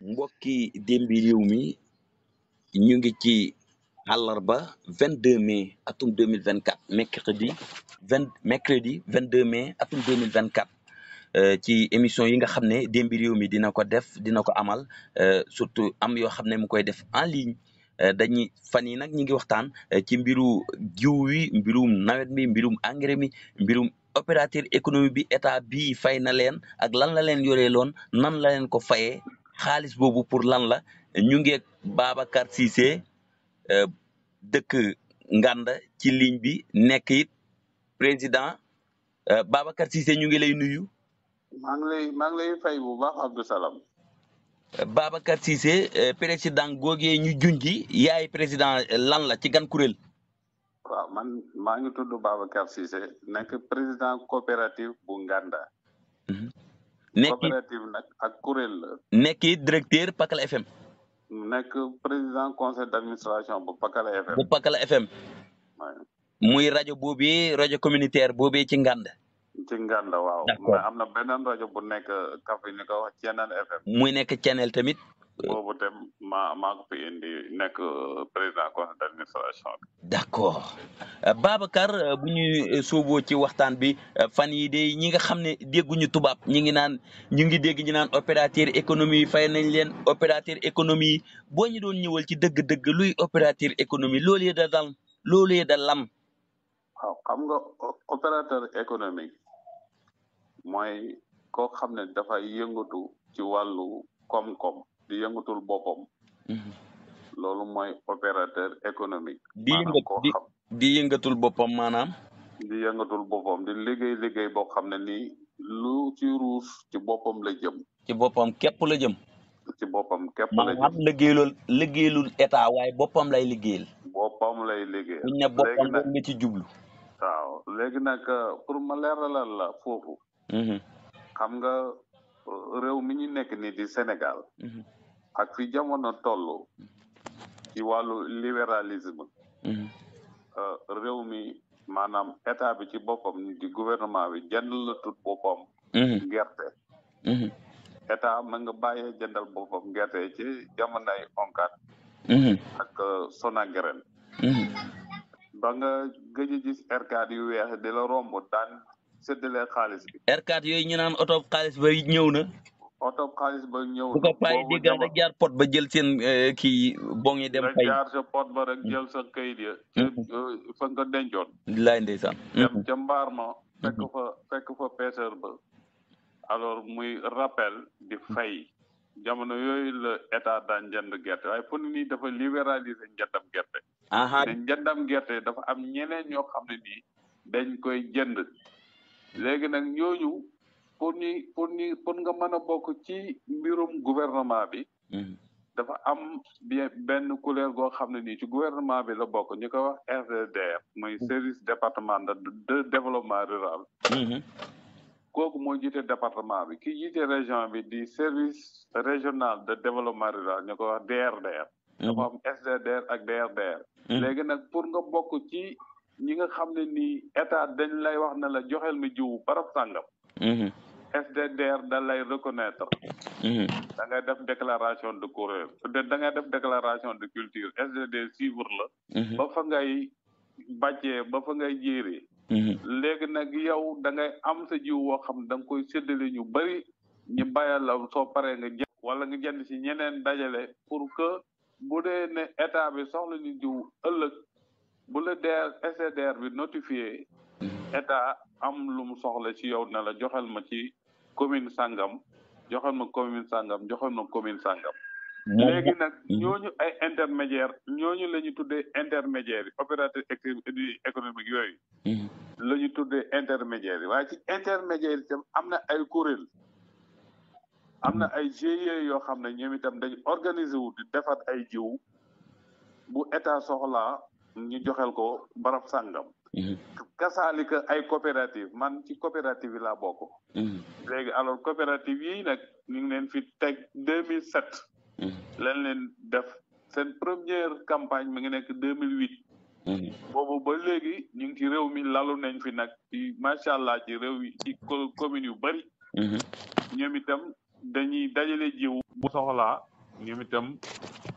mbokki démbi réew mi ñu ngi ci àllarba 22 mai atum 2024 mercredi 22 mai atum 2024 ci émission yi nga xam ne démbi réew mi dina ko amal surtout am yoo xam ne mu koy def en ligne dañuy fan yi nag ñi ngi waxtaan ci mbiru jiw wi mbirum nawet mi mbirum engrais mi mbirum opérateur économique bi état bi fay na leen ak lan la leen yoree loon nan la leen ko fayee xaalis boobu pour lan la ñu ngeeg Babacar Cissé dëkk Nganda ci ligne bi nekk it président Babacar Cissé ñu ngi lay nuyu. maa ngi lay fay bu baax Abdou Salam. Babacar Cissé président googee ñu junji yaay président lan la ci gan kuréel. waaw man maa ngi tudd Babacar Cissé nekk président coopérative bu Nganda. coopérative nag ak kuréel la. nekk directeur Pakala FM. nekk président conseil d'administration bu Pakala FM. bu Pakala FM. muy rajo boobee rajo communautaire boobee ci Nganda. ci Nganda waaw. mais am na beneen rajo bu nekk Kaffrine ñu ko wax Channel FM. muy nekk Channel tamit. boobu tam maa ko fi indi nekk président conseil d'administration bi. d'accord Babacar bu ñu sooboo ci waxtaan bi fan yi de ñi nga xam ne dégguñu tubaab ñi ngi naan ñu ngi dégg ñu naan opérateur économie yi fay nañ leen opérateur économie yi boo ñu doon ñëwal ci dëgg-dëgg luy opérateur économie loolu da lam. waaw xam nga opérateur économique mooy koo xam ne dafay yëngatu ci wàllu koom-koom di yëngatul boppam. loolu mooy opérateur économique. di yëngatul boppam maanaam. di yëngatul boppam di liggéey boo xam ne nii lu ci ruus ci boppam la jëm. ci boppam képp la jëm. ci boppam képp la jëm maanaam liggéeyalul état waaye boppam lay liggéeyal. boppam lay liggéeyal. buñ ne boppam la nga ci jublu. waaw léegi nag pour ma leeralal la foofu. xam nga réew mi ñu nekk nii di Sénégal. ak fi jamono toll ci wàllu libéralisme. réew mi maanaam état bi ci boppam di gouvernement bi jënd la tut boppam. gerte. état ma nga bàyyee jëndal boppam gerte ci jamonoy onkat. ak Sonagraines. ba nga gëj a gis R4 yu weex di la romb daan séddale xaalis bi. R4 yooyu ñu naan oto xaalis ba ñëw na. oto xaalis ba ñëw na. bu ko paay déggal rek jaar pot ba jël seen kii bon yi dem fay. jaar sa pot ba rek jël sa kayit ya. fa nga dencoon. laay ndeysaan. dem ca mbaar ma. fekk fa peeseur ba. alors muy rappel di fay. jamono yooyu la état daan jënd gerte waaye fu nii dafa libéraliser njëndam gerte. te njëndam gerte dafa am ñeneen ñoo xam ne nii dañ koy jënd. léegi nag ñooñu pour nga mën a bokk ci mbirum gouvernement bi. dafa am benn couleur goo xam ne nii ci gouvernement bi la bokk ñu koy wax SDDR muy service départemental de développement rural. kooku moo jiite département bi ki jiite région bi di service régional de développement rural ñu koy wax DRDR. dafa am SDDR ak DRDR. léegi nag pour nga bokk ci ñi nga xam ne nii état dañ lay wax ne la joxel mi jiwu barab sàngam. SDDR da lay reconnaître. da ngay def déclaration de couleur da ngay def déclaration de culture SDDR suivre la. ba fa ngay bàccee ba fa ngay jéeree. léegi nag yow da ngay am sa jiw woo xam ne da nga koy séddale ñu bari ñu bàyyal la soo paree nga jënd wala nga jënd ci ñeneen dajale pour que bu dee ne état bi soxla ñu jiw ëllëg bu la SDDR bi notifié état am lu mu soxla ci yow ne la joxal ma ci commune sangam joxal ma commune sangam joxal ma commune sangam. léegi nag ñooñu ay intermédiaire ñooñu la ñu tuddee intermédiaire yi opérateur économique yooyu. la ñu tuddee intermédiaire yi waaye ci intermédiaire itam am na ay kuréel am na ay GIE yoo xam ne ñoom itam dañu organiser wu di defar ay jiw bu état soxlaa ñu joxel ko barab sàngam. kasaalika ay coopérative man ci coopérative yi laa bokk. léegi alors coopérative yi nag ñu ngi leen fi teg 2007. leen def seen première campagne mi ngi nekk 2008. boobu ba léegi ñu ngi ci réew mi lalu nañ fi nag ci macha allah ci réew yi ci commune yu bari. ñoom itam dañuy dajale jiw bu soxlaa ñoom itam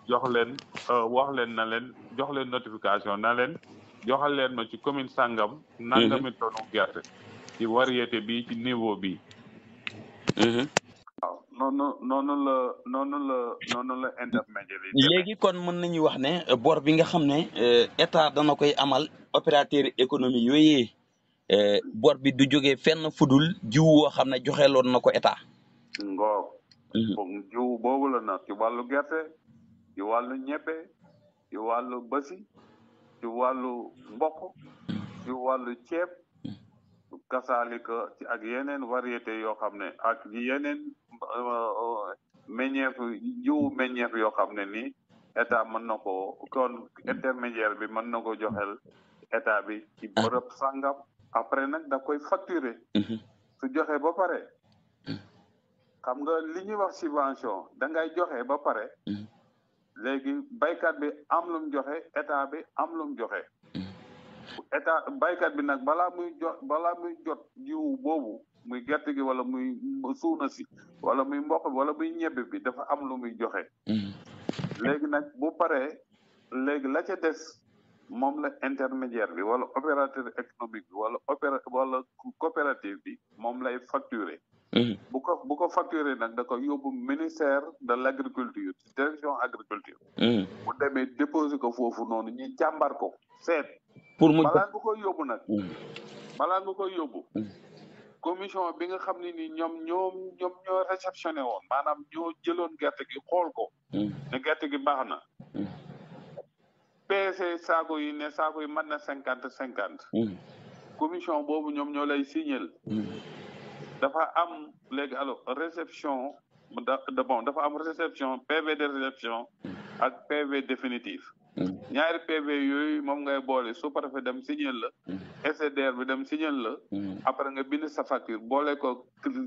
jox leen wax leen na leen jox leen notification na leen joxal leen ma ci commune sangam nangami tonu gerte ci variété bi ci niveau bi waaw noonu la intermédiaire yi demee. léegi kon mën nañu wax ne bor bi nga xam ne état dana koy amal opérateur économie yooyee bor bi du jógee fenn fudul jiw woo xam ne joxeeloon na ko état. ngoo jiw boobu la nag ci wàllu gerte ci wàllu ñebbe ci wàllu basi ci wàllu mboq ci wàllu ceeb kasaalika ci ak yeneen variété yoo xam ne ak yeneen meññeef yoo xam ne nii état mën na ko kon intermédiaire bi mën na ko joxel état bi ci bërëb sàngam après nag da koy facturer su joxe ba pare xam nga li ñuy wax subvention da ngay joxe ba pare léegi baykat bi am lu mu joxe état bi am lu mu joxe état baykat bi nag balaa muy jot jiwu boobu muy gerte gi wala muy suuna si wala muy mboq bi wala muy ñebbe bi dafa am lu muy joxe léegi nag bu paree léegi la ca des moom la intermédiaire bi wala opérateur économique bi wala coopérative bi moom lay facturer bu ko facturer nag da ko yóbbu ministère de l' agriculture direction agriculture bu demee déposer ko foofu noonu ñu jàmbar ko seet pour mu balaa nga koy yóbbu nag balaa nga koy yóbbu commission bi nga xam ne ni ñoom ñoo réceptionné woon maanaam ñoo jëloon gerte gi xool ko ne gerte gi baax na peese saako yi ne saako yi mën na 50-50 commission boobu ñoom ñoo lay signal dafa am léegi alors réception dafa am réception PV de réception ak PV définitif ñaari PV yooyu moom ngay boole sous-préfet dem signal la SDR bi dem signal la après nga bind sa facture boole ko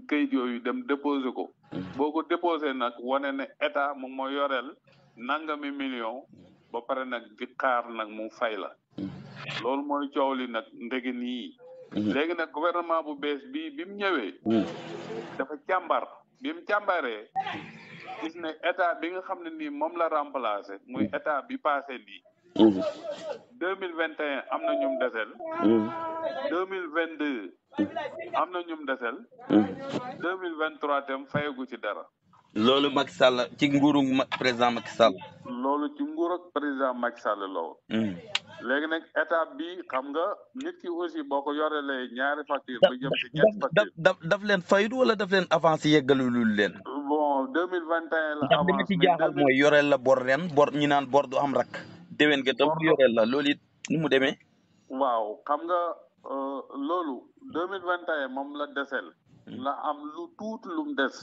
këyit yooyu dem déposer ko boo ko déposé nag wane ne état moom moo yoreel nangami million ba pare nag di xaar nag mu fay la loolu mooy coow li nag ndege nii léegi nag gouvernement bu bees bi mu ñëwee dafa càmbar bi mu càmbaree gis ne état bi nga xam ne nii moom la remplacé muy état bi passé nii 2021 am na ñum desel 2022 am na ñum desel 2023 tam fayagu ci dara loolu Macky Sall ci nguuru président Macky Sall loolu ci nguur ak président Macky Sall loolu léegi nag état bi xam nga nit ki aussi boo ko yorelee ñaari facture ba jëm ci ñetti facture daf leen faydu wala daf leen avancé yeggalulul leen bon 2021 la ndax li ma ci jaaxal mooy yoreel la bor ren bor ñi naan bor du am rak déwén nga tam yoreel la loolu it ni mu demee waaw xam nga loolu 2021 moom la desel la am lu tuuti lu mu des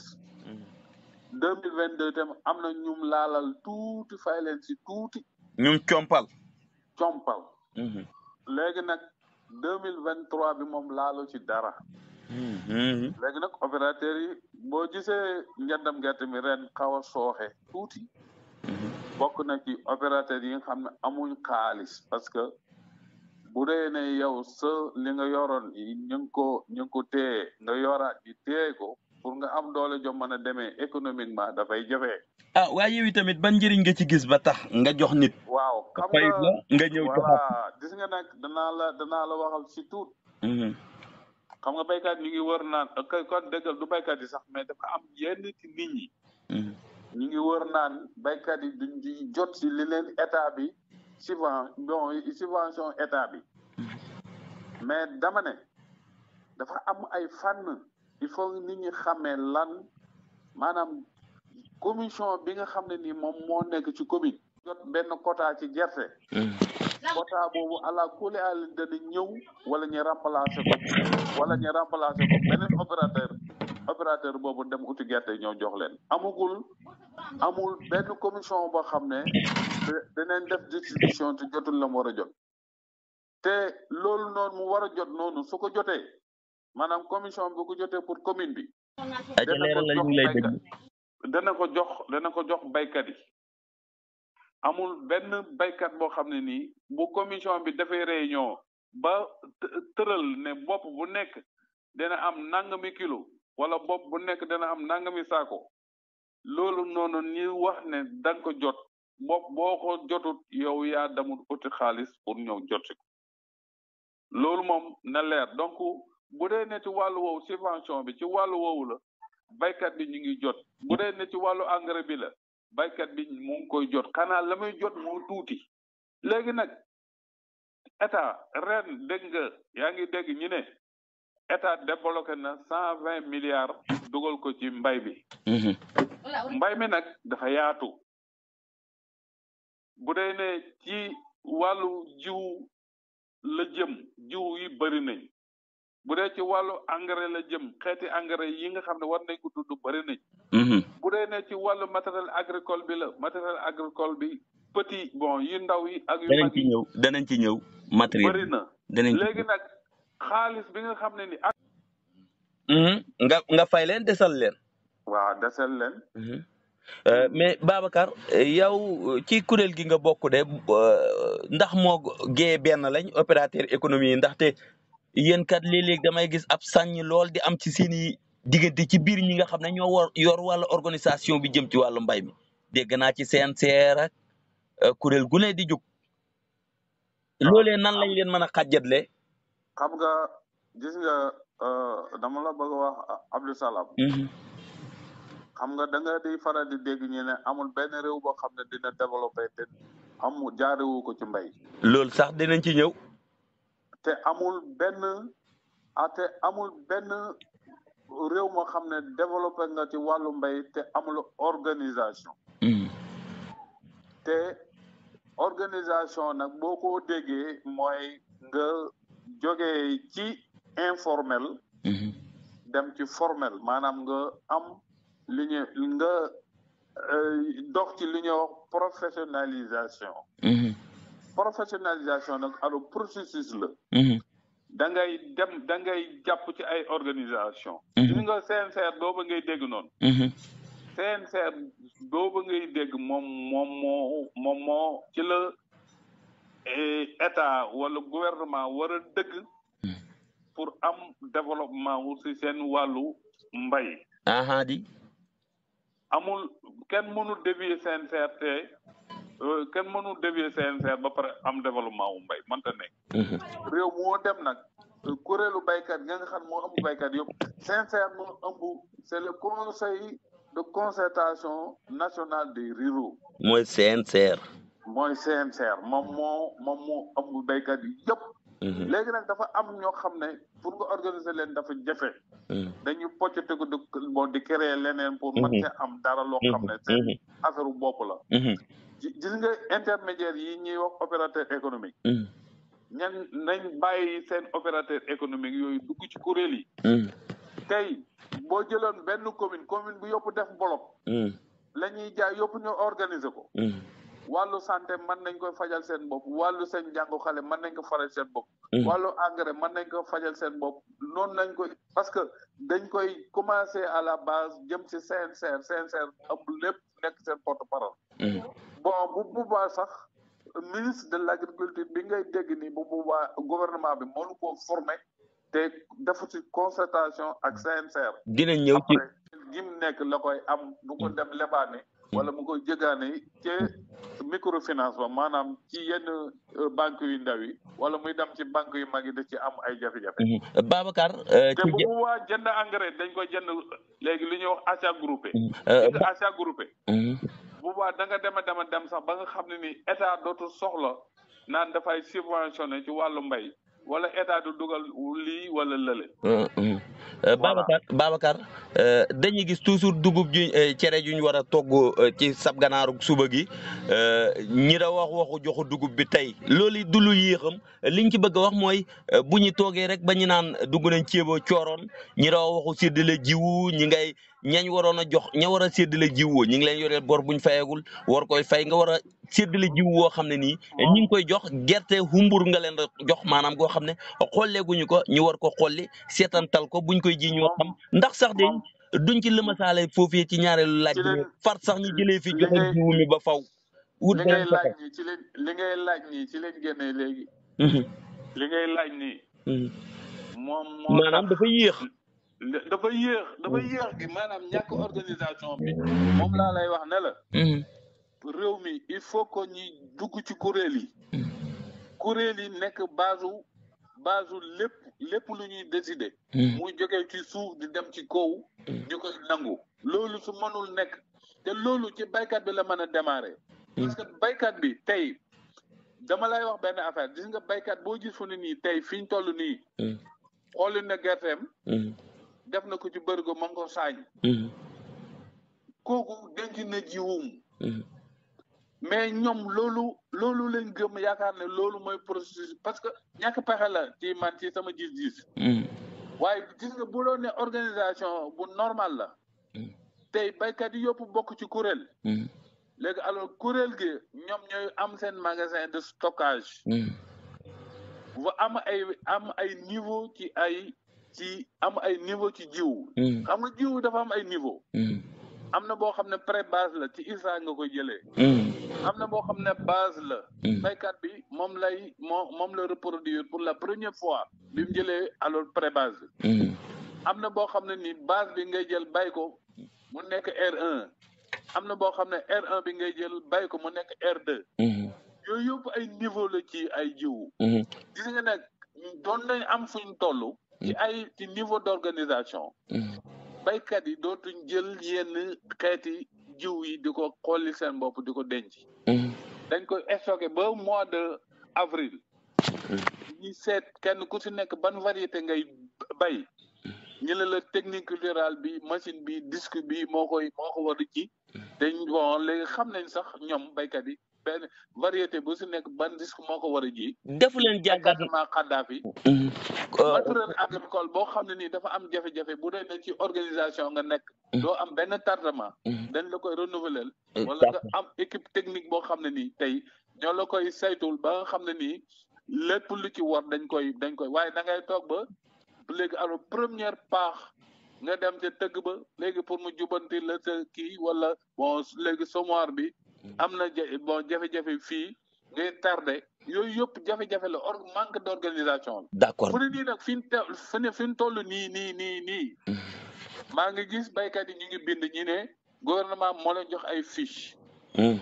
2022 tam am na ñum laalal tuuti fay leen si tuuti ñum compal léegi nag 2023 bi moom laalu ci dara léegi nag opérateur yi boo gisee njëndam gerte mi ren xaw a sooxe tuuti bokk na ci opérateur yi nga xam ne amuñ xaalis parce que bu dee ne yow sa li nga yoroon ñu ngi ko téye nga yoraat yi téye ko pour nga am doole jom mën a demee économiquement dafay jafe. waaye yow tamit ban njëriñ nga ci gis ba tax nga jox nit. waaw xam nga ñëw joxaat voilà gis nga nag danaa la waxal si tuut. xam nga béykat ñu ngi wër naan kon dëggal du béykat yi sax mais dafa am yenn ci nit ñi. ñu ngi wër naan béykat yi duñ di jot si li leen état bi subvention état bi mais dama ne dafa am ay fànn. il faut nit ñi xamee lan maanaam commission bi nga xam ne ni moom moo nekk ci commune jot benn quota ci gerte quota boobu ala kulli àll dana ñëw wala ñu remplacer ko beneen opérateur boobu dem uti gerte ñëw jox leen amul benn commission boo xam ne daneen def distribution te jotul la mu war a jot te loolu noonu mu war a jot noonu su ko jotee maanaam commission bi ko jotee pour commune bi dana ko jox baykat yi amul benn baykat boo xam ne nii bu commission bi dafay réunion ba tëral ne bopp bu nekk dana am nangami kilo wala bopp bu nekk dana am nangami saako loolu noonu ñi wax ne da nga ko jot boo ko jotut yow yaa damul uti xaalis pour ñëw joti ko loolu moom na leer donc bu dee ne ci wàllu woowu subvention bi ci wàllu woowu la baykat bi ñu ngi jot bu dee ne ci wàllu engrais bi la baykat bi mu ngi koy jot xanaa la muy jot moo tuuti léegi nag état ren dégg nga yaa ngi dégg ñu ne état débloqué na 120 milliards dugal ko ci mbay bi mbay mi nag dafa yaatu bu dee ne ci wàllu jiw la jëm jiw yi bëri nañ bu dee ci wàllu engrais la jëm xeeti engrais yi nga xam ne war nañ ko tudd bëri nañ bu dee ne ci wàllu matériel agricole bi la matériel agricole bi petit bon yu ndaw yi ak yu mag yi danañ ci ñëw matériel bëri na léegi nag xaalis bi nga xam ne ni ak nga fay leen desal leen waaw desal leen mais Babacar yow ci kuréel gi nga bokk de ndax moo gée benn lañ opérateur économie yi ndaxte yéen kat léeg-léeg damay gis ab sàññ lool di am ci seeni diggante ci biir ñi nga xam ne ñoo yor wàllu organisation bi jëm ci wàllu mbay mi dégg naa ci CNCR ak kuréel gu ne di jóg loolee nan lañ leen mën a xàjjatle xam nga gis nga dama la bëgg a wax Abdou Salam xam nga da nga di faral di dégg ñu ne amul benn réew boo xam ne dina développé te amul jaarewu ko ci mbay loolu sax dinañ ci ñëw te amul benn réew moo xam ne développé nga ci wàllu mbay te amul organisation te organisation nag boo ko déggee mooy nga jógee ci informel dem ci formel maanaam nga am li ñu nga dox ci li ñuy wax professionnalisation nag alors processus la da ngay jàpp ci ay organisation gis nga CNCR booba ngay dégg noonu CNCR booba ngay dégg moom moo ci la état wala gouvernement war a dëgg pour am développement wu si seen wàllu mbay di amul kenn mënul dévier CNCR te kenn mënul dévier CNCR ba pare am développement wu mbay mënta nekk réew moo dem nag kuréelu baykat nga xam moo ëmb baykat yëpp CNCR moo ëmb c'est le conseil de concertation nationale des ruraux mooy CNCR moom moo ëmb baykat yi yëpp léegi nag dafa am ñoo xam ne pour nga organiser leen dafa jafe dañu poccate ko di créer leneen pour mën cee am dara loo xam ne seen affaire bopp la gis nga intermédiaire yi ñuy wax opérateur économique nañ bàyyi seen opérateur économique yooyu dugg ci kuréel yi tey boo jëloon benn commune bu yëpp def bloc la ñuy jaay yëpp ñu organiser ko wàllu santé mën nañ koy fajal seen bopp wàllu seen njàngu xale mën nañ ko faral seen bopp wàllu engrais mën nañ ko fajal seen bopp noonu lañ koy parce que dañ koy commencer à la base jëm ci CNCR am lépp nekk seen porte-parole bon bu boobaa sax ministre de l'agriculture bi ngay dégg ni bu boobaa gouvernement bi mënu koo former te dafa ci concertation ak CNCR dinañ ñëw ci gim nekk la koy am du ko dem lebaane wala mu koy jëgaane ci microfinance ba maanaam ci yenn banque yu ndaw yi wala muy dem ci banque yu mag yi da ci am ay jafe-jafe Babacar te bu boobaa jënd engrais dañ koy jënd léegi li ñuy wax achat groupé achat groupé bu boobaa da nga dem sax ba nga xam ne ni état dootul soxla naan dafay subventionné ci wàllu mbay wala état du dugal lii wala lële Babacar dañuy gis toujours dugub ju cere juñ war a togg ci sab ganaaru suba gi ñi da waxu joxu dugub bi tey loolu du lu yéexam liñ ci bëgg a wax mooy bu ñu toogee rek ba ñu naan dugg nañ ceebo cooroon ñi da waxu séddale jiwu ñañ waroon a jox ña war a séddale jiwu ñi ngi leen yoreel bor buñ fayagul war koy fay nga war a séddale jiwu woo xam ne nii ñi ngi koy jox gerte humbur nga leen jox maanaam goo xam ne xolleeguñu ko ñu war ko xolli seetantal ko buñ koy ji ñoo xam ndax sax de duñ ci lëmasaale foofee ci ñaareelu laaj bi far sax ñu jëlee fi joxe jiwu mi ba faw wut li ngay laaj nii ci leen génnee léegi li ngay laaj nii maanaam dafa yéex dafa yéex gi maanaam ñàkk organisation bi moom laa lay wax ne la réew mi il faut que ñi dugg ci kuréel yi kuréel yi nekk base lépp lu ñuy décider muy jógee ci suuf di dem ci kaw ñu koy nangu loolu su mënul nekk te loolu ci baykat bi la mën a démarrer parce que baykat bi tey dama lay wax benn affaire gis nga baykat boo gis fu ne nii tey fi ñu toll nii xooli na gerteem def na ko ci bërigo ma ngi ko saañ kooku denc na jiwum mais ñoom loolu leen gëm yaakaar ne loolu mooy processus parce que ñàkk pexe la ci man ci sama gis-gis waaye gis nga bu doon ne organisation bu normal la tey baykat yi yëpp bokk ci kuréel léegi alors kuréel gi ñoom ñooy am seen magasin de stockage bu am ay niveau ci niveau ci jiw xam nga jiw dafa am ay niveau am na boo xam ne pré base la ci ISRA nga koy jëlee am na boo xam ne base la baykat bi moom la reproduire pour la première fois bi mu jëlee alors pré base am na boo xam ne ni base bi ngay jël bay ko mu nekk R1 am na boo xam ne R1 bi ngay jël bay ko mu nekk R2 yooyu yëpp ay niveau la ci ay jiwu gis nga nag doon nañ am fuñ toll ci niveau d'organisation baykat yi dootuñ jël yenn xeeti jiw yi di ko xooli seen bopp di ko denc dañ koy stocké ba mois de avril ñi seet kenn ku si nekk ban variété ngay bay ñu ne la technique culturelle bi machine bi disque bi moo ko war a ji dañ bon léegi xam nañ sax ñoom baykat yi benn variété bu si nekk ban disque moo ko war a ji defu leen jàngat Kadhafi matériel agricole boo xam ne nii dafa am jafe-jafe bu dee ne ci organisation nga nekk doo am benn tardement dañ la koy renouveler wala nga am équipe technique boo xam ne nii tey ñoo la koy saytul ba nga xam ne nii lépp lu ci war dañ koy waaye da ngay toog ba léegi alors première paax nga dem ca tëgg ba léegi pour mu jubanti la sa kii wala bon léegi semoir bi am na jafe-jafe fii ngay tardé yooyu yëpp jafe-jafe la manque d'organisation la. d'accord fu ne nii nag fi ñu toll nii maa ngi gis baykat yi ñu ngi bind ñi ne gouvernement moo leen jox ay fiche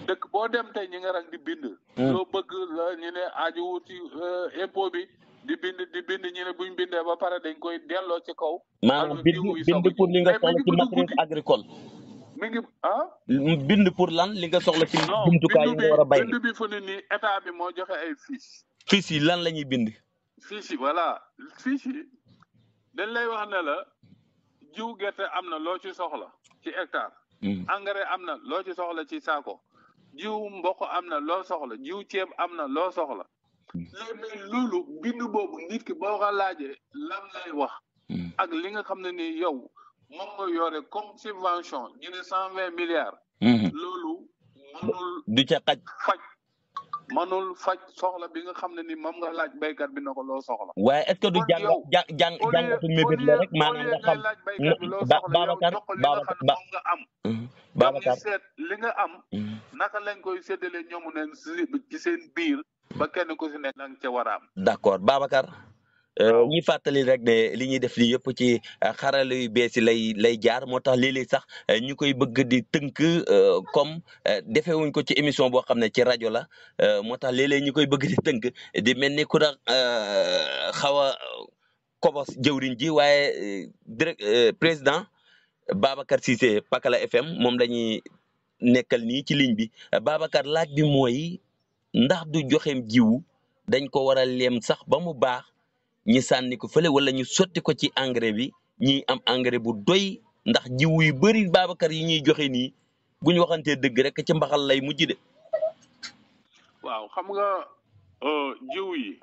dëkk boo dem tey ñi nga rang di bind loo bëgg la ñu ne aju ci impôt bi di bind ñu ne buñ bindee ba pare dañ koy delloo ci kaw maanaam bind pour li nga soxla ci matériel agricole mi ngi bind pour lan li nga soxla ci jumtukaay yi nga war a bay bind bi fu ne nii état bi moo joxe ay fiche yi lan la ñuy bind fiche yi voilà fiche yi dañ lay wax ne la jiw gerte am na loo ci soxla ci hectare engrais am na loo ci soxla ci saako jiw mboq am na loo soxla jiw ceeb am na loo soxla léegi loolu bind boobu nit ki boo ko laajee lan lay wax ak li nga xam ne ni yow moom nga yore comme subvention ñu ne 120 milliards loolu du ca mënul faj soxla bi nga xam ne ni moom nga laaj baykat bi na ko loo soxla waaye est-ce que du jàngatu mébét la rek maanaam nga xam laaj baykat bi loo soxla yow jox ko li nga xam ne moom nga am Babacar ñu seet li nga am naka lañ koy séddale ñoomu neen ci seen biir ba kenn ku si nekk la nga ca war a am d'accord Babacar ñi fàttali rek ne li ñuy def li yëpp ci xarala yu bees yi lay jaar moo tax léeg-léeg sax ñu koy bëgg di tënk comme defewuñ ko ci émission boo xam ne ci rajo la moo tax léeg-léeg ñu koy bëgg di tënk di mel ni ku da xaw a kobos jëwriñ ji waaye président Babacar Cissé Pakala FM moom lañuy nekkal nii ci ligne bi Babacar laaj bi mooy ndax du joxeem jiwu dañ ko war a leem sax ba mu baax ñi sànni ko fële wala ñu sotti ko ci engrais bi ñi am engrais bu doy ndax jiwu yu bëri Babacar yi ñuy joxe nii bu ñu waxantee dëgg rek ci mbaxal lay mujj de. waaw xam nga jiw yi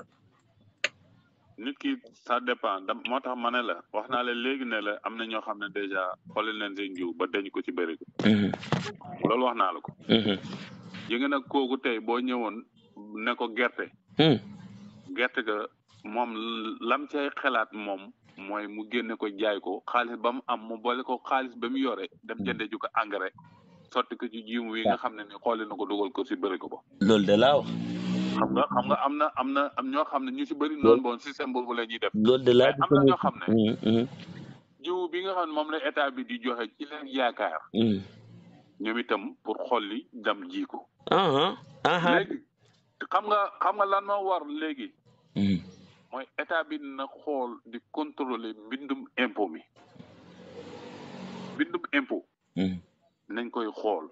nit ki ça dépend moo tax ma ne la wax naa la léegi ne la am na ñoo xam ne déjà xooli leen seen jiw ba dañ ko ci bëri ko loolu wax naa la ko yi nga nag kooku tey boo ñëwoon ne ko gerte ga moom lam cay xalaat moom mooy mu génne ko jaay ko xaalis ba mu am mu boole ko xaalis ba mu yore dem jënde ju ko engrais sotti ko ci jiw wi nga xam ne ni xooli na ko dugal ko si bëri ko ba loolu de laa wax xam nga am ñoo xam ne ñu si bëri noonu bon système boobu la ñuy def loolu de laa am na ñoo xam ne jiw bi nga xam ne moom la état bi di joxe ci leen yaakaar ñoom itam pour xolli dem ji ko léegi xam nga lan moo war léegi mooy état bi na xool di contrôler mbindum impôt nañ koy xool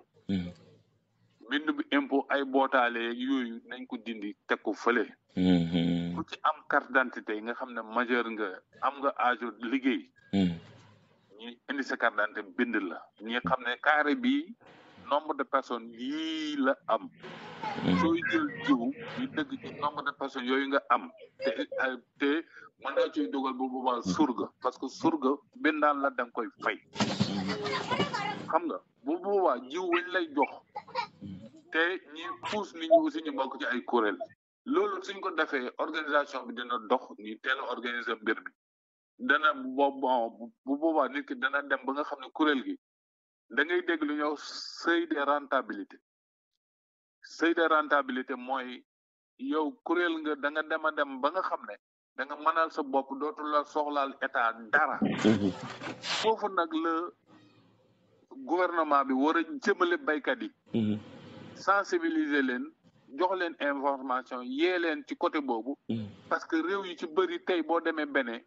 mbindum impôt ay bootaale yooyu nañ ko dindi teg ko fële ku ci am carte d'identité nga xam ne majeur nga am nga âge liggéey ñi indi sa carte d'identité bind la ñi xam ne carré bi nombre de personnes yii la am sooy jël jiw ñu dëgg ci nombre de personnes yooyu nga am te mën naa ciy dugal bu boobaa surga parce que surga bindaan la da nga koy fay xam nga bu boobaa jiw wañ lay jox te ñi pousse nit ñi aussi ñu bokk ci ay kuréel loolu suñ ko defee organisation bi dina dox ñu teel a organiser mbir bi dana bu boobaa nit ki dana dem ba nga xam ne kuréel gi da ngay dégg lu ñëw seuil de rentabilité mooy yow kuréel nga da nga dem a dem ba nga xam ne da nga mënal sa bopp dootu la soxlaal état dara foofu nag la gouvernement bi war a jëmale baykat yi sensibiliser leen jox leen information yee leen ci côté boobu parce que réew yi ci bëri tey boo demee bene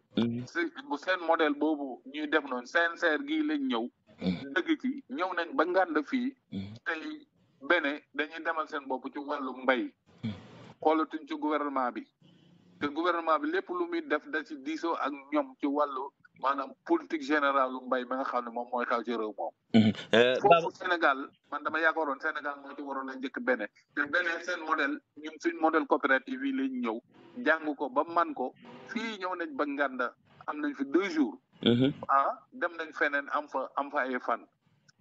bu seen modèle boobu ñuy def noonu CNCR gii lañ ñëw dëgg ci ñëw nañ ba ngànd fii tey bene dañuy demal seen bopp ci wàllu mbay xoolatuñ ci gouvernement bi te gouvernement bi lépp lu muy def da ci diisoo ak ñoom ci wàllu maanaam politique générale lu mbay ba nga xam ne moom mooy xaw ci réew moom foofu Sénégal man dama yaakaaroon Sénégal moo ci waroon a njëkk bene te bene seen modèle ñun suñ modèle coopérative yi lañ ñëw jàng ko ba man ko fii ñëw nañ ba ngànda am nañ fi 2 jours dem nañ feneen am fa ay fan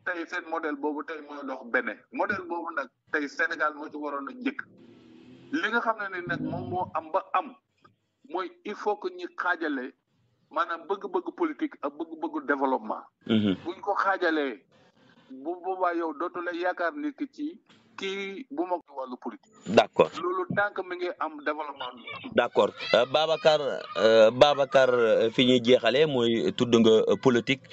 tey seen modèle boobu tey mooy dox bene modèle boobu nag tey Sénégal moo ci waroon a njëkk li nga xam ne ni nag moom moo am ba am mooy il faut que ñi xaajale maanaam bëgg-bëgg politique ak bëgg-bëgg développement buñ ko xaajalee bu boobaa yow dootu la yaakaar nit ki ci kii bu ma ko wàllu politique d'accord loolu tànk mi ngi am développement d'accord Babacar fi ñuy jeexale mooy tudd nga politique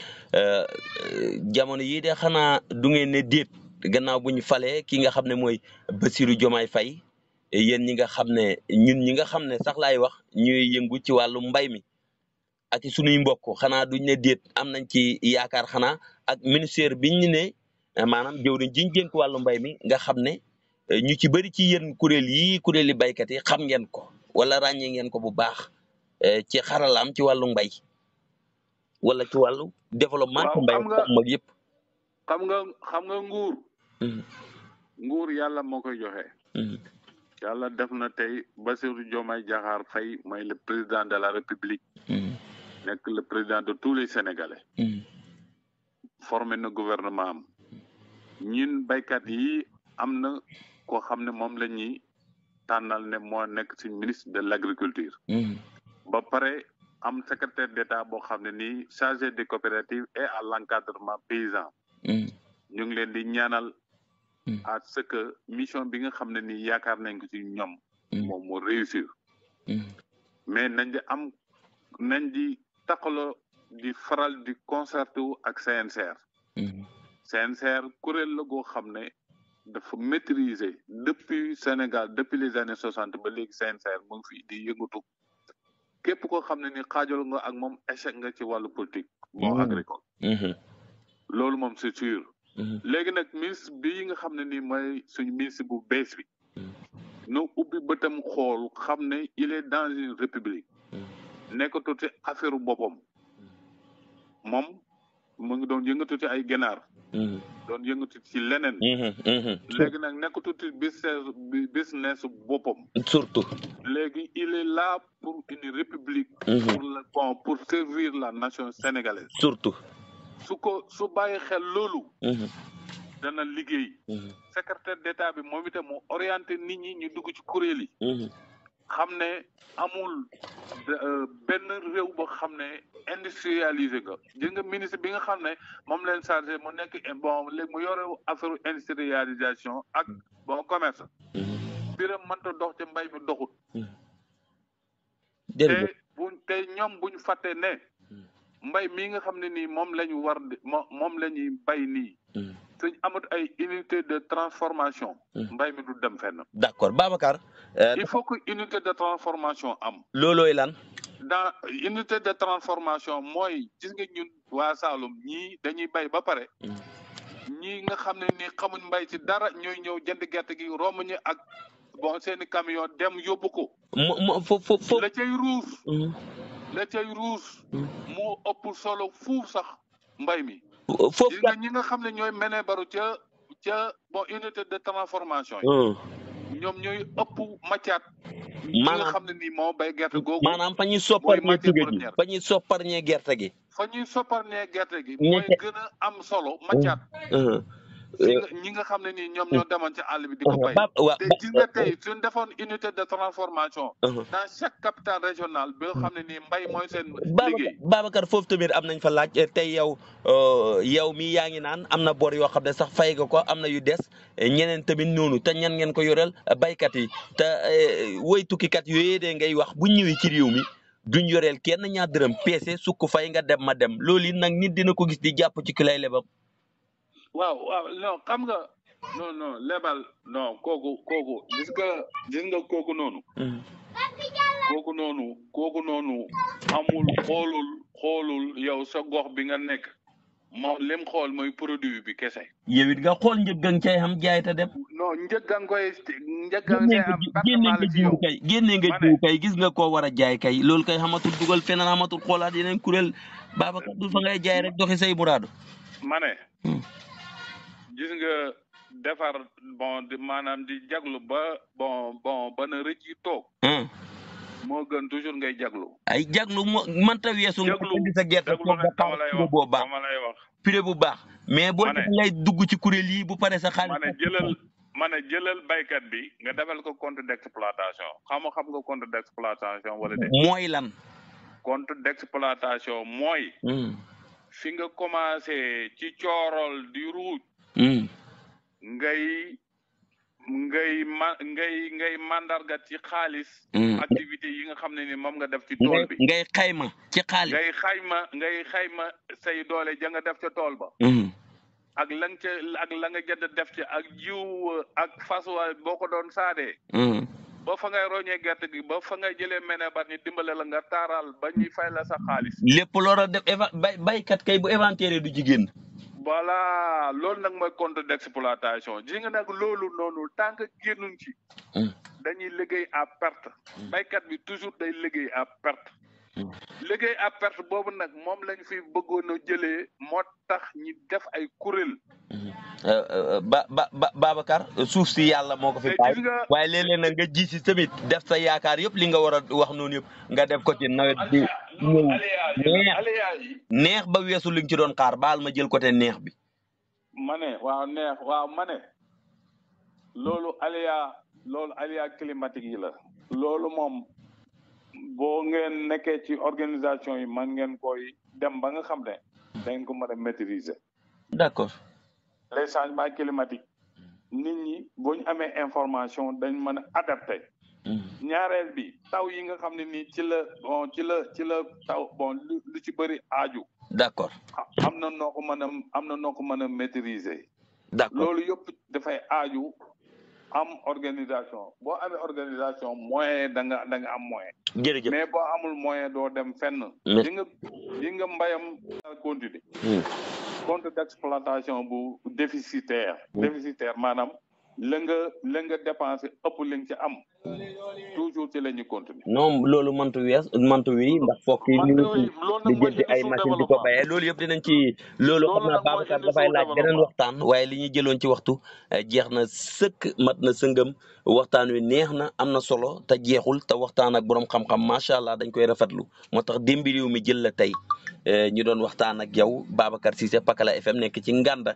jamono yii de xanaa du ngeen ne déet gannaaw bu ñu falee ki nga xam ne mooy Bassirou Diomaye Faye yéen ñi nga xam ne ñun ñi nga xam ne sax laay wax ñuy yëngu ci wàllu mbay mi ak suñuy mbokk xanaa duñ ne déet am nañ ci yaakaar xanaa ak ministère biñ ñu ne maanaam jëwriñ jiñ dénk wàllu mbay mi nga xam ne ñu ci bëri ci yéen kuréeli baykat yi xam ngeen ko wala ràññee ngeen ko bu baax ci xaralaam ci wàllu mbay wala ci wàllu développement ci mbay mag yëpp xam nga nguur yàlla moo koy joxe yàlla def na tey Bassirou Diomaye Diakhar Faye mooy le président de la République nekk le président de tous les Sénégalais formé na gouvernement am ñun baykat yi am na koo xam ne moom la ñuy tànnal ne moo nekk ci ministre de l'agriculture ba pare am secrétaire d'État boo xam ne nii chargé des coopératives et à l'encadrement paysan ñu ngi leen di ñaanal à ce que mission bi nga xam ne nii yaakaar nañ ko ci ñoom moom moo réussir mais nañ di taxaloo di faral di concerté wu ak CNCR CNCR kuréel la goo xam ne dafa maîtriser depuis Sénégal depuis les années 60 ba léegi CNCR mu ngi fi di yëngatu képp koo xam ne ni xaajal nga ak moom échec nga ci wàllu politique moo agricole loolu moom c'est sûr léegi nag ministre bi nga xam ne nii mooy suñu ministre bu bees bi no ubbi bëtam xool xam ne il est dans une république nekkatu ci affaire boppam moom mu ngi doon yëngatu ci ay ganaar doon yëngatu ci leneen léegi nag nekkatu ci business boppam surtout léegi il est là pour une république pour servir la nation sénégalaise surtout su bàyyi xel loolu dana liggéey secrétaire d'État bi moom itam mu orienté nit ñi ñu dugg ci kuréel yi xam ne amul benn réew boo xam ne industrialisé nga gis nga ministre bi nga xam ne moom leen chargé mu nekk léegi mu yore affaire industrialisation ak commerce biram mënta dox ci mbay mi doxut te ñoom buñ fàtte ne mbay mii nga xam ne nii moom la ñu war moom la ñuy bay nii. suñ amut ay unité de transformation. mbay mi du dem fenn. d'accord Babacar. il faut que unité de transformation am. loolooy lan. dans unité de transformation mooy gis nga ñun waa Saloum ñii dañuy bay ba pare. ñii nga xam ne nii xamuñ mbay ci dara ñooy ñëw jënd gerte gi romb ñu ak bon seeni camion dem yóbbu ko. foofu la cay ruus. la cay ruus. moo ëpp solo fuuf sax mbay mi. foofu gis nga ñi nga xam ne ñooy mene baru ca bon unité de transformation yi. ñoom ñooy ëpp macaat. ñi nga xam ne nii moo bay gerte googu. maanaam fa ñuy sopparñee tuge gi fa ñuy sopparñee gerte gi. fa ñuy sopparñee gerte gi. mooy gën a am solo macaat. ñi nga xam ne nii ñoom ñoo demoon ci àll bi di ko bay. te gis nga tey suñ defoon unité de transformation. dans chaque capitale régionale bi nga xam ne nii mbay mooy seen liggéey. Babacar foofu tamit am nañ fa laaj tey yow mii yaa ngi naan am na bor yoo xam ne sax fay nga ko am na yu des ñeneen tamit noonu te ñan ngeen ko yoreel baykat yi te woy tukkikat yooyu de ngay wax bu ñëwee ci réew mi duñ yoreel kenn ñaar dërëm peese sukk fay nga dem ma dem loolu it nag nit dina ko gis di jàpp ci ki lay lebam. waaw non xam nga non lebal non kooku gis nga kooku noonu. kooku noonu amul xoolul yow sa gox bi nga nekk moom lim xool mooy produit bi kese. yow it nga xool njëg nga cay xam jaay te dem. non njëg nga koy am. génne nga jiw kay gis nga koo war a jaay kay loolu kay xamatul dugal feneen xamatul xoolaat yeneen kuréel Babacar du fa ngay jaay rek doxi say muraadu. ma ne. gis nga defar maanaam di jaglu ba ba na rëcc yi toog. moo gën toujours ngay jaglu. ay jaglu mënta weesu nga indi sa gerte toog ba xaalis boo baax prix bu baax. mais boo def lay dugg ci kuréel yi bu pare sa xaalis. ma ne jëlal baykat bi nga defal ko compte d'exploitation xam nga compte d'exploitation wala de. mooy lan. compte d'exploitation mooy. fi nga commencé ci coorol di ruuj. ngay mandargat ci xaalis. activité yi nga xam ne ni moom nga def ci tool bi. ngay xayma ci xaalis. ngay xayma say doole ja nga def ca tool ba. ak la nga jënd def ci ak jiw ak fasuwaay boo ko doon saadee. ba fa ngay roñee gerte gi ba fa ngay jëlee mene ba ñu dimbale la nga taaral ba ñuy fay la sa xaalis. lépp loola def baykat kay bu inventaire du jigéen. voilà loolu nag mooy compte d'exploitation ji nga nag loolu noonu tant que génnuñ ci. dañuy liggéey à perte. baykat bi toujours day liggéey à perte. liggéey à perte boobu nag moom lañ fi bëggoon a jëlee moo tax ñi def ay kuréel. Babacar suuf si yàlla moo ko fi bàyyi waaye léeg-léeg nag nga ji si tamit def sa yaakaar yëpp li nga war a wax noonu yëpp nga def ko ci nawet bi ñëw neex ba weesu li nga ci doon xaar baal ma jël côté neex bi. ma ne loolu aléa climatique yi la. loolu moom boo ngeen nekkee ci organisation yi man ngeen koy dem ba nga xam ne dañ ko mën a maîtriser. d'accord. les changements climatiques nit ñi boo ñu amee information dañ mën a adapté. ñaareel bi taw yi nga xam ne nii ci la taw lu ci bëri aaju. d'accord. am na noo ko mën a maîtriser. d'accord loolu yëpp dafay aaju am organisation boo amee organisation moyen da nga am moyen. jërëjëf mais boo amul moyen doo dem fenn. di nga mbayam continuer. compte d'exploitation bu déficitaire maanaam la nga dépensé ëpp li nga ci am toujours ci la ñuy continuer. non loolu mantu wi ndax fokk yi ñu di jënd ay machine di ko bayee loolu yëpp dinañ ci loolu xam naa Babacar dafay laaj beneen waxtaan waaye li ñuy jëloon ci waxtu jeex na sëkk mat na sëngëm waxtaan wi neex na am na solo te jeexul te waxtaan ak borom xam-xam macha allah dañ koy rafetlu moo tax démbi réew mi jël la tey ñu doon waxtaan ak yow Babacar Cissé Pakala FM nekk ci Nganda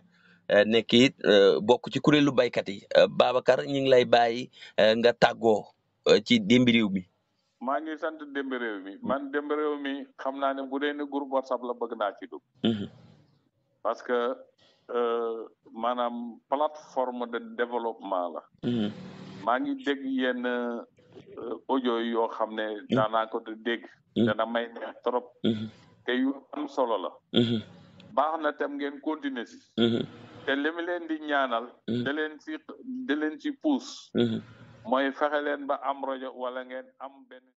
nekk it bokk ci kuréelu baykat yi Babacar ñu ngi lay bàyyi nga tàggoo ci démbi réew mi. maa ngi sant démbi réew mi man démbi réew mi xam naa ne bu dee ne groupe WhatsApp la bëgg naa ci dugg. parce que maanaam plateforme de développement la. maa ngi dégg yenn audio yoo xam ne daanaa ko dégg. dana may neex trop. te yu am solo la baax na tam ngeen continuer si te li mu leen di ñaanal da leen si puus mooy fexe leen ba am rajo wala ngeen am benn